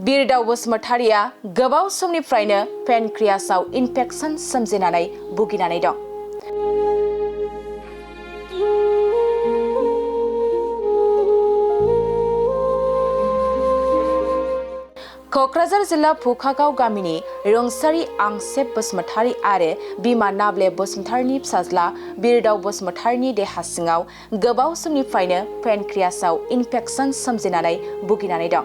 बिरदाव बसुमतारिया गोबाव समनिफ्रायनो पेनक्रियासआव इनफेक्शन सोमजिनानै भुगिनानै दं। क'क्राझार जिल्ला फुखागाव गामिनि रुंसारि आंसेब बसुमतारि आरो बिमा नाब्ले बसुमतारिनि फिसाज्ला बिरदाव बसुमतारिनि देहा सिङाव गोबाव समनिफ्रायनो पेनक्रियासआव इनफेक्शन सोमजिनानै भुगिनानै दं।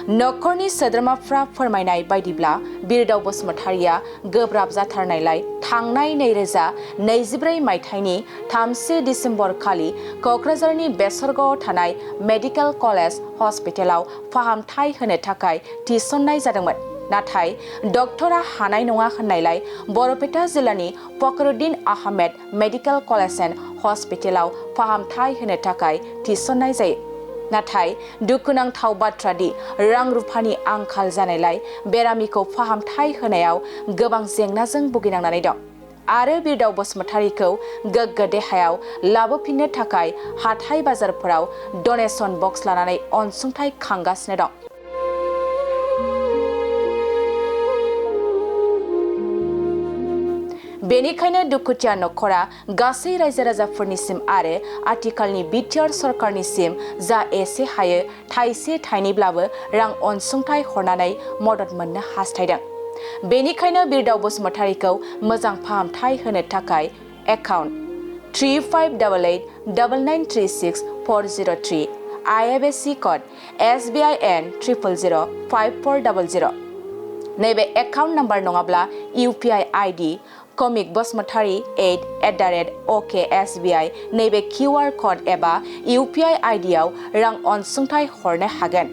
नखरनि सोद्रोमाफ्रा फोरमायनाय बायदिब्ला बिरदाव बसुमतारिया गोब्राब जाथारनायलाय थांनाय 2024 मायथाइनि 3 डिसेम्बर खालि क'क्राझारनि बेसरगावआव थानाय मेडिकेल कलेज हस्पिटालाव फाहामथाय होनो थाखाय थिसननाय जादोंमोन। नाथाय डक्टरा हानाय नङा होननायलाय बरपेटा जिल्लानि Fakhruddin Ahmed medical college and हस्पिटालाव फाहामथाय होनो थाखाय थिसननाय जायो। नाथाय दुखुनांथाव बाथ्रा दि रां रुफानि आंखाल जानायलाय बेरामिखौ फाहामथाय होनायाव गोबां जेंनाजों भुगिनांनानै दं आरो बिरदाव बसुमतारिखौ गोग्गो देहायाव लाबोफिननो थाखाय हाथाय बाजारफोराव डनेशन बक्स लानानै अनसुंथाय खांगासिनो दं। बेनिखायनो दुखुथिया नखरा गासै रायजो राजाफोरनिसिम आरो आथिखालनि बिटिआर सरकारनिसिम जा एसे हायो थाइसे थाइनैब्लाबो रां अनसुंथाय हरनानै मदद मोननो हास्थायदों। बेनिखायनो बिरदाव बसुमतारिखौ मोजां फाहामथाय होनो थाखाय एकाउन्ट 35889936 IFSC कड SBIN 0005400 नैबे एकाउन्ट नाम्बार नङाब्ला UPI ID कमिक बसुमतारि 8@OKSBI नैबे QR कड एबा UPI ID आव रां अनसुंथाय हरनो हागोन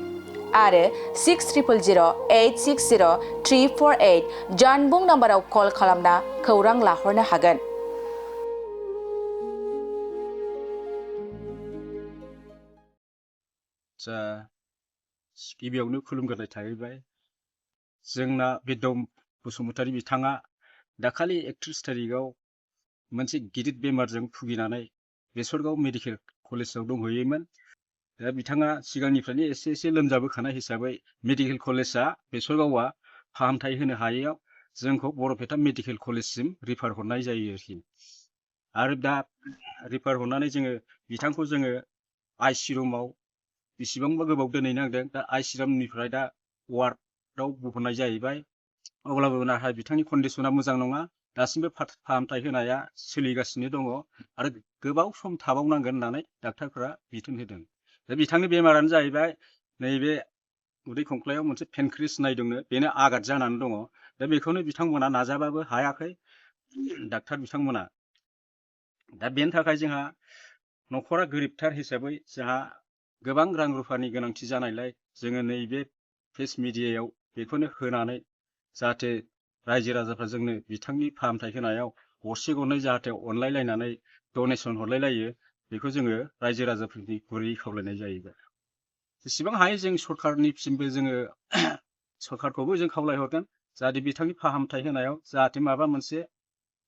आरो 600860 जानबुं नाम्बाराव कल खालामना खौरां लाहरनो हागोन। गिबियावनो खुलुमग्रोनाय थाहैबाय। जोंना बिरदाव बसुमतारि बिथाङा दाखालि 31 तारिखआव मोनसे गिदिर बेमारजों भुगिनानै बेसरगाव मेडिकेल कलेजाव दंहैयोमोन। दा बिथाङा सिगांनिफ्रायनो एसे लोमजाबोखानाय हिसाबै मेडिकेल कलेजआ बेसरगावआ फाहामथाय होनो हायैयाव जोंखौ बरपेटा मेडिकेल कलेजसिम रिफार हरनाय जायो आरोखि। आरो दा रिफार हरनानै बिथांखौ IC रुमाव बेसेबांबा गोबाव दोनहैनांदों। दा IC रुमनिफ्राय दा वार्डआव बहरनाय जाहैबाय। अब्लाबो नाथाय बिथांनि कन्डिशना मोजां नङा। दासिमबो फाहामथाय होनाया सोलिगासिनो दङ आरो गोबाव सम थाबावनांगोन होननानै डाक्टारफोरा बिथोन होदों। दा बिथांनि बेमारानो जाहैबाय नैबे उदै खंख्लायाव मोनसे पेनक्रियास होननाय दङ, बेनो आघात जानानै दङ। दा बेखौनो बिथांमोना नाजाबाबो हायाखै डाक्टार बिथांमोना। दा बेनि थाखाय जोंहा नखरा गोरिबथार हिसाबै जोंहा गोबां रां रुफानि गोनांथि जानायलाय जोङो नैबे प्रेस मिडियायाव बेखौनो होनानै जाहाथे रायजो राजाफ्रा जोंनो बिथांनि फाहामथाय होनायाव गरसे गरनै जाहाथे अनलायलायनानै डनेशन हरलायलायो, बेखौ जोङो रायजो राजाफोरनि गुरै खावलायनाय जाहैबाय। जेसेबां हायो जों सरकारनिसिमबो सरकारखौबो जों खावलायहरगोन जाहाथे बिथांनि फाहामथाय होनायाव जाहाथे माबा मोनसे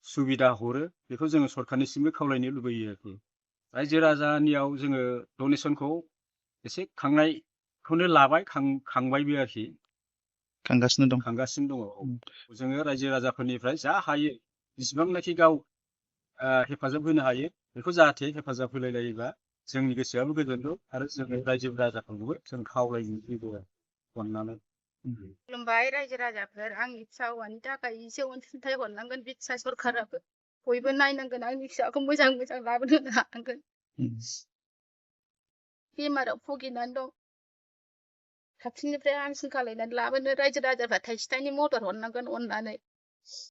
सुबिदा हरो, बेखौ जोङो सरकारनिसिमबो खावलायनो लुबैयो आरोखि। रायजो राजानियाव जोङो डनेशनखौ एसे खांनायखौनो लाबाय, खांबायबो आरोखि। खांगासिनो दङ। जोङो रायजो राजाफोरनिफ्राय जा हायो जेसेबांनाखि गाव हेफाजाब होनो हायो बेखौ जाहाथे हेफाजाब होलायलायोबा जोंनि गोसोआबो गोजोनगौ आरो जोङो रायजो राजाफोरखौबो जों खावलायनो अननानै। खुलुमबाय रायजो राजाफोर, आंनि फिसा हौवानि थाखाय एसे अनसुंथाइ हरनांगोन बे फिसा सरकाराबो। बयबो नायनांगोन, आंनि फिसाखौ मोजां लाबोनो हानांगोन। बेमाराव भुगिनानै दं। साबसिननिफ्राय हामसिन खालायनानै लाबोनो रायजो राजाफ्रा थाइसे थाइनै मदद हरनांगोन अननानै।